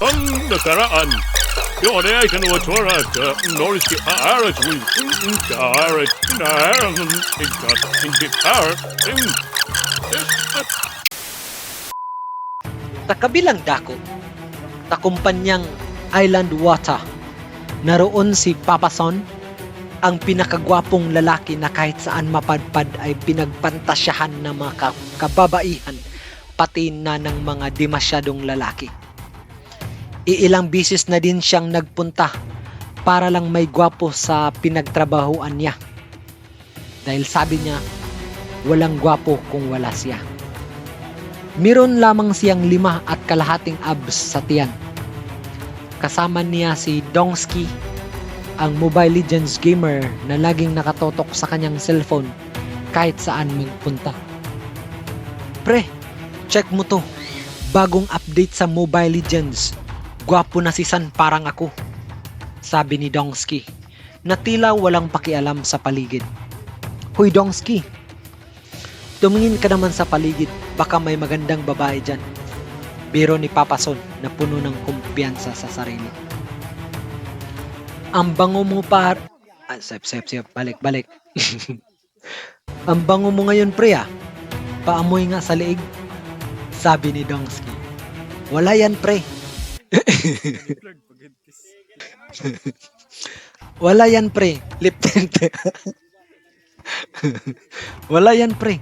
Ang nakaraan. Sa kabilang dako, sa kumpanyang Island Water, naroon si Papa Son, ang pinakagwapong lalaki na kahit saan mapadpad ay pinagpantasyahan ng mga kababaihan, pati na ng mga di masyadong lalaki. Iilang bisis na din siyang nagpunta para lang may gwapo sa pinagtrabahuan niya. Dahil sabi niya, walang gwapo kung wala siya. Meron lamang siyang 5.5 abs sa tiyan. Kasama niya si Dongski, ang Mobile Legends gamer na laging nakatotok sa kanyang cellphone kahit saan magpunta. "Pre, check mo to. Bagong update sa Mobile Legends. Gwapo na si San, parang ako," sabi ni Dongski, na tila walang pakialam sa paligid. "Huy Dongski, tumingin ka naman sa paligid, baka may magandang babae dyan," biro ni Papa Son na puno ng kumpiyansa sa sarili. "Ang bango mo par..." Ah, sep, sep, sep. Balik, balik. "Ang bango mo ngayon, pre, ah. Paamoy nga sa liig," sabi ni Dongski. "Wala yan, pre. Wala yan, pre. Lip tint. Wala yan, pre.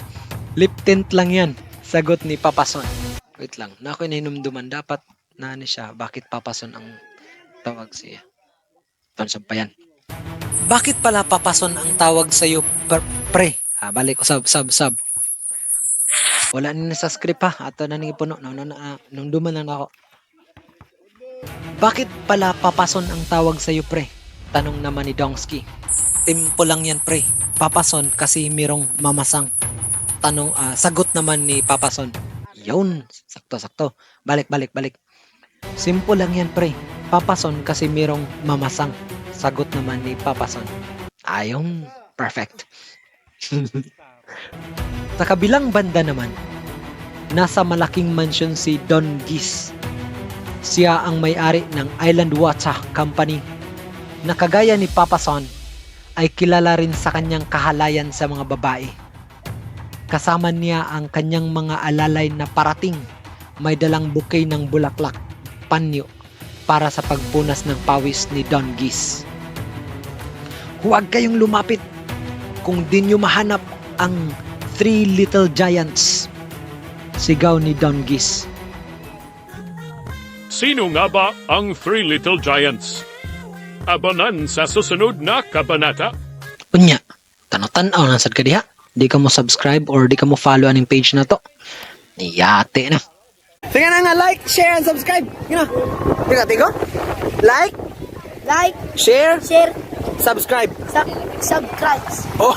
Lip tint lang yan," sagot ni Papa Son. Wait lang, na ako hinumduman. Dapat na ano siya, bakit Papa Son ang tawag siya? Tonsan pa yan. "Bakit pala Papa Son ang tawag sa'yo, pre?" Ah, balik, sub, sub, sub. Wala na sa script ha. Ato na ning ipuno. No, no, no, ah, numduman lang ako. "Bakit pala Papa Son ang tawag sa'yo, pre?" Tanong naman ni Dongski. "Tempo lang yan, pre. Papa Son kasi merong mamasang." Tanong, ah, sagot naman ni Papa Son. Yun, sakto, sakto. Balik, balik, balik. "Simple lang yan, pre. Papa Son kasi merong mamasang." Sagot naman ni Papa Son. Ayun, perfect. Sa kabilang banda naman, nasa malaking mansion si Don Gis. Siya ang may-ari ng Island Water Company na kagaya ni Papa Son ay kilala rin sa kanyang kahalayan sa mga babae. Kasama niya ang kanyang mga alalay na parating may dalang bouquet ng bulaklak, panyo, para sa pagpunas ng pawis ni Don Gis. "Huwag kayong lumapit kung di nyo mahanap ang Three Little Giants," sigaw ni Don Gis. Sino nga ba ang Three Little Giants? Abangan sa susunod na kabanata. Unya, tanaw-tanaw na sad ka diha. Di ka mo subscribe or di ka mo follow aning page na to. Yate na. Sige na nga, like, share, and subscribe. Yun na. Tiga, tigo. Like, Like, share, share, subscribe. Subscribe. Oh,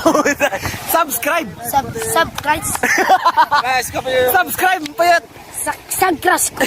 subscribe. Subscribe. Subscribe, payat. Subscribe.